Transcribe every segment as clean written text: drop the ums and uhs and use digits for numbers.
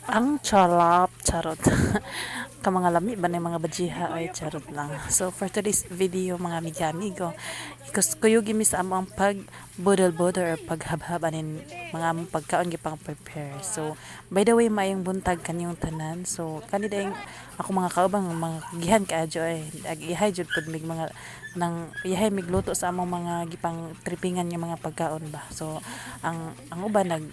Ang charap, charot. Ka mga lami ba ng mga bajiha ay, charot lang. So for today's video, mga amiga amigo, ikus kuyugi mi sa amo ang pag budol budol or paghabhab anin mga among pagkaon gipang prepare. So by the way, maayong buntag kanyong tanan. So kani dayong ako mga kaubang mga gihan kaadyo ay ag ihay jud pud mig mga nang ihay migluto sa among mga gipang tripingan nga mga pagkaon ba. So ang uban nag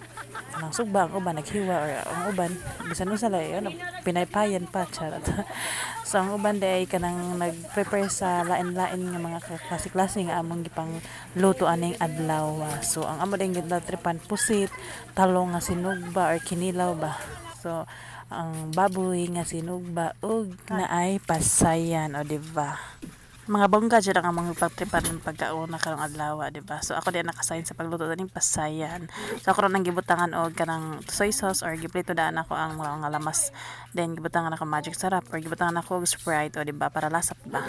kanang sugba, ang uban naghiwa or ang uban bisan unsa lay ano pinaypayan pa, charot. So ang uban diay kanang nag-prepare sa lain-lain nga mga klase-klase nga among gipang luto aning adlaw. So ang amo din tripan, pusit, talong nga sinugba or kinilaw ba. So ang baboy nga sinugba ug naay pasayan, o di ba? Mga bongga jud ang among pagtripan ng pagkaon na karong adlaw, di ba? So ako di nakasign sa pagluto aning pasayan. So ako ron ang gibutangan og kanang soy sauce or giprito daan ako ang mga lamas. Then gibutangan ako Magic Sarap or gibutangan ako og Sprite, o di ba, para lasap ba.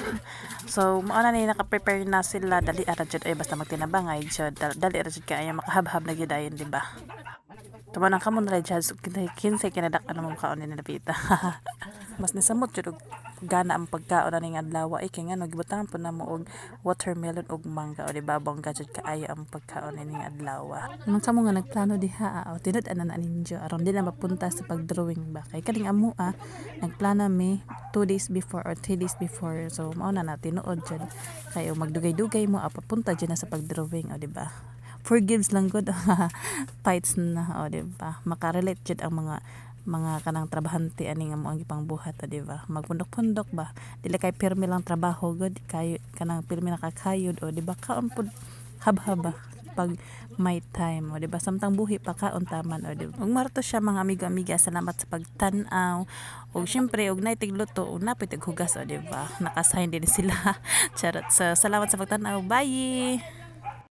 So mao na ni, naka-prepare na sila, dali ara jud ay basta magtinabangay jud, dali ra jud kaayo makahabhab na gyud dayon, di ba? Tuma nang kamo na judge kinsay kinadak-an mo kaon ni napita. Mas nisamot jud og gana ang pagkaon aning adlaw ay kay ngano gibutangan po namo og watermelon ug mangga, o di ba, bongga jud kaayo ang pagkaon ining adlaw. Nang kamo nga nagplano diha, o tinud-an na na ninyo aron di na mapunta sa pag-drawing ba, kay kaning amo nagplano mi 2 days before or 3 days before, so mao na na tinuod jud kayo magdugay-dugay mo papunta jud na sa pag-drawing, o di ba? Forgives lang gud, fights na, o di ba? Makarelate jud ang mga kanang trabahante ani nga mo ang gipangbuhat, o di ba? Magpundok-pundok ba, dili kay pirmi lang trabaho gud kayo, kanang pirmi nakakayod, o di ba? Kaon pud, habhaba pag may time, o di ba? Samtang buhi pa, kaon taman, o di ba? Ug mao to siya, mga amigo amiga, salamat sa pagtan-aw ug syempre og naay tigluto ug napay tighugas, o di ba? Nakasign din sila, charot. So salamat sa pagtan-aw, bye.